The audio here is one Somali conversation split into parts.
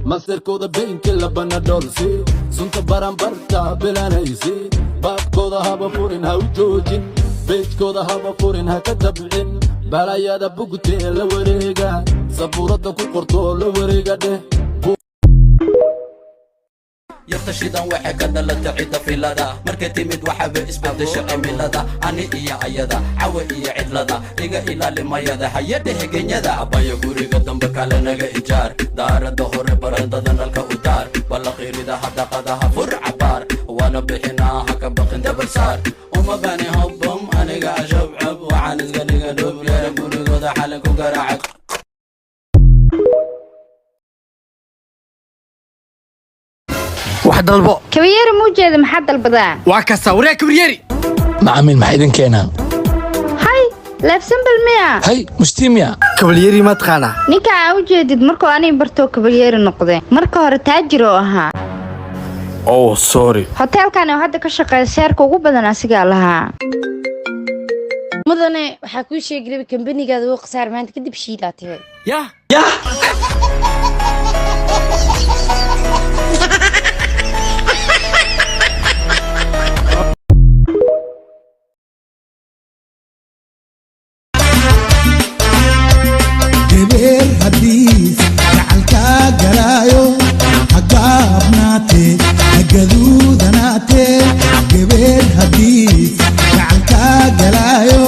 Masirkooda beenka labana dhoolsi, sunta baranbarta bilanaysi. Baabkooda haba furin, ha u joojin. Beejkooda haba furin, ha ka dabcin. Balaayada bugtee la wareega, sabuuradda ku qortoo la wareega dheh. Yarta shidan waxay ka dhalata cidda filada. Markay timid waxaaba isbedesha cimilada. Ani iyo ayada, cawa iyo cidlada, iga ilaali mayada hayadha hegenyada. Abaya, guriga dambe kale naga ijaar, daarada hore barandada nalka u daar, ballaqirida hadaqadaha fur cabaar, waana bixinaa, ha ka baqin, dabal saar. Uma bani hobbom, aniga ashabcab, waxaan iska dhiga dhoobyara, gurigooda xalin ku garaaca. Wax dalbo. Kabayeeri muu jeeda, maxaa dalbadaa? Waa kasta waryaa kabaryeri. Macaamiil, maxaa idin keenaa? Hay, leefsambal miya? Hay, mustiimiya. Kabalyeri ma taqaanaa? Ninka aa u jeedid markuu aniga bartoo kabalyeeri noqday. Marka hore taajir oo ahaa. Oh, sorry. Hoteelkan oo hadda ka shaqeeya seerka ugu badan asigaa lahaa. Mudane, waxaa kuu sheegi rabay kambanigaada wuu khasaar. Maanta kadib shiilaa tahay. Yah. Gabeer haddiis gacalkaa galaayo, hagaabnaate, hagaduudanaate. Gabeer haddiis gacalkaa galaayo,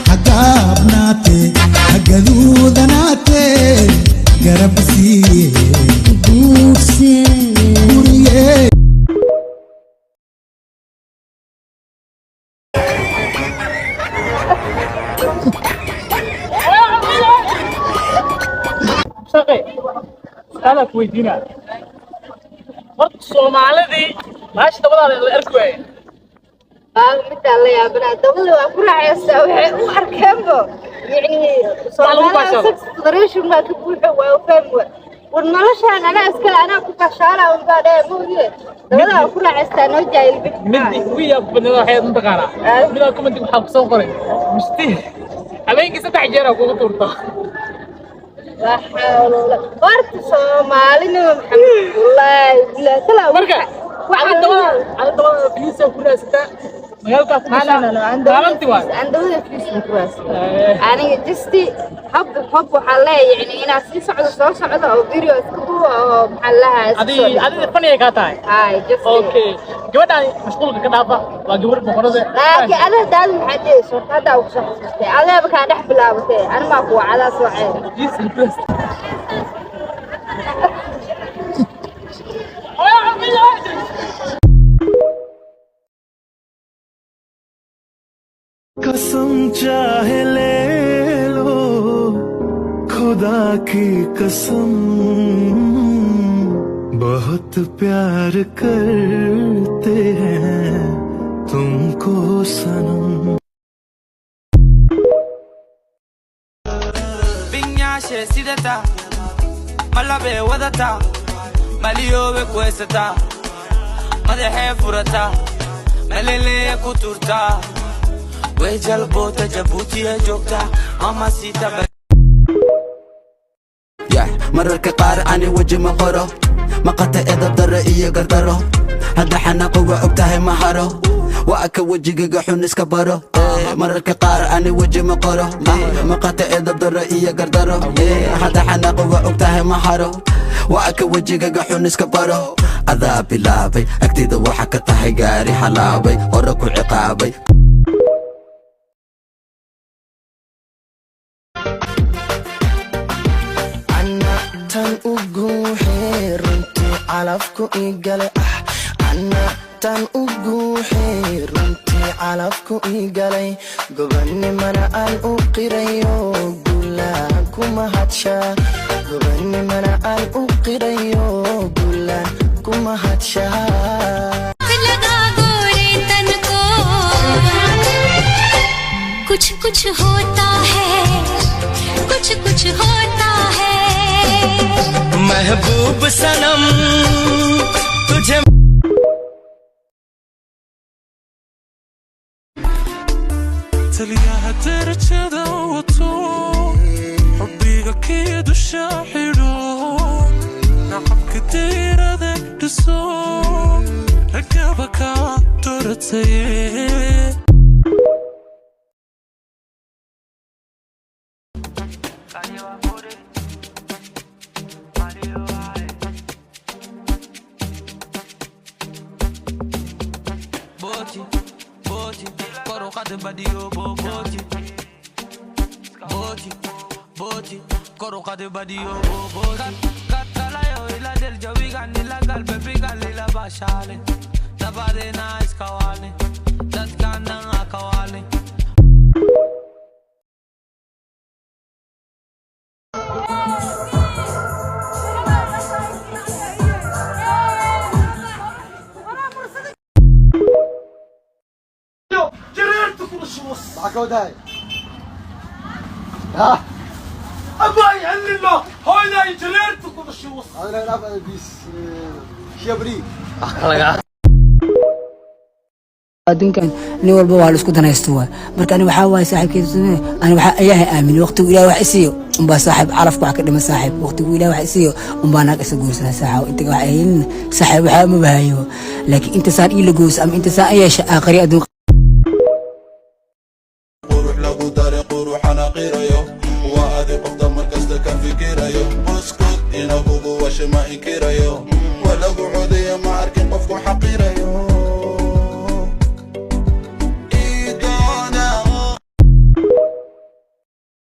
hagaabnaate, hagaduudanaate, garab siiye gurigee. Shaqe su'aalaa ku weydiinaa. Horta Soomaalidii maasha dabadaada la arki waaye. Midaan la yaabanaa, dabada waa ku raaxaysaa, waxay u arkeenbo yacni lagu baashaalo. Sex federation baa ka buuxo, waa u fahmi wa. War noloshaan anaa iskale, anaa ku bashaala unbaa dhee mooye, dabada waa ku raaxaystaa, noo jaahil. Mid ugu yaab badnaa waxay mataqaanaa, midaa commenti waxaa kusoo qoray, musti habeenkii 3 jeer aa kugu tuurta. Horta Soomaalinima, Maxamed, wallaahi bilaahi talaa. Marka ada dabada filiisa ku raadsataa, magaalkaa ku gashaa maalinti waay. Andawada Facebook waas aniga justi hob hob waxaa leeyahay, yani inaad sii socdo, soo socdo oo video iska duubo oo maxaa lahaa. Adi adiga faniyay kaa tahay. Hay, just. Okay, gabadhaan mashquulka ka dhaafa, waa gabar boqorada. Laakiin ada daad maxaa dhehayso? Horta haddaa ugu soo xasuustay, adeeba kaa dhex bilaabatay, animaa kuwa cadaa soo ceeb. कसम चाहे ले लो, खुदा की कसम, बहुत प्यार करते हैं तुमको सनम। Binyaashe sidata, malabee wadata, maliyoobe kuhaysataa, madaxee furataa, maleleeya ku turtaa, way jalboota, Jabuutiya joogtaa, mama sita. Mararka qaar ani weji ma qoro, maqata edab daro iyo gardaro. Hadda xanaaqo, waa og tahay, ma haro, waa ka wejigaga xun iska baro. Mararka qaar ani weji ma qoro, maqata edab daro iyo gardaro. Hadda xanaaqo, waa og tahay, ma haro, waa ka wejigaga xun iska baro. Adaa bilaabay, agtida waxa ka tahay gaari halaabay, hore ku ciqaabay. Tan u guuxee runtii calafku ii gale ah, anna tan u guuxee runtii calafku ii galay, gobannimana aan u qirayo, guulaan ku mahadshaa, gobannimana aan u qirayo, guulaan ku mahadshaa. लगा गोरे तन को, कुछ कुछ होता है, कुछ कुछ होता है। महबूब सनम तुझे Taliyaha darajada wato, xubbiga kii dusha xidho, nacabka. Inkastoo ragaba kaa dooratay. Boti, boti, kor u qaad badiyo boti. Boti, boti, kor u qaad badiyo boti. Katalayo ila del jawigan ila galbe bigal ila bashale. Dabadena iska waale, dadkan dhan ha ka waale. Adduunkan nin walba waa la isku danaysto waay. Marka ani waxaa waaye saaxiibkeed, ani waxaa ayaahay aamin waqtigu Ilaah wax isiiyo unbaa saaxiib calafka wax ka dhima. Saaxiib, waqtigu Ilaah wax isiiyo unbaa naag isa guursana. Saaxiib, inta wax ahayn, saaxiib, waxaa ma bahayo, laakiin inta saan ii la gooso ama inta saan yeesha aakhiri adduun. Qurux lagu daray, quruxana qirayo, waa adi qofta markasta kan fikirayo. Buskud ina kugu washe ma inkirayo, waa lagu codeeya, ma arkin qofku xaqirayo.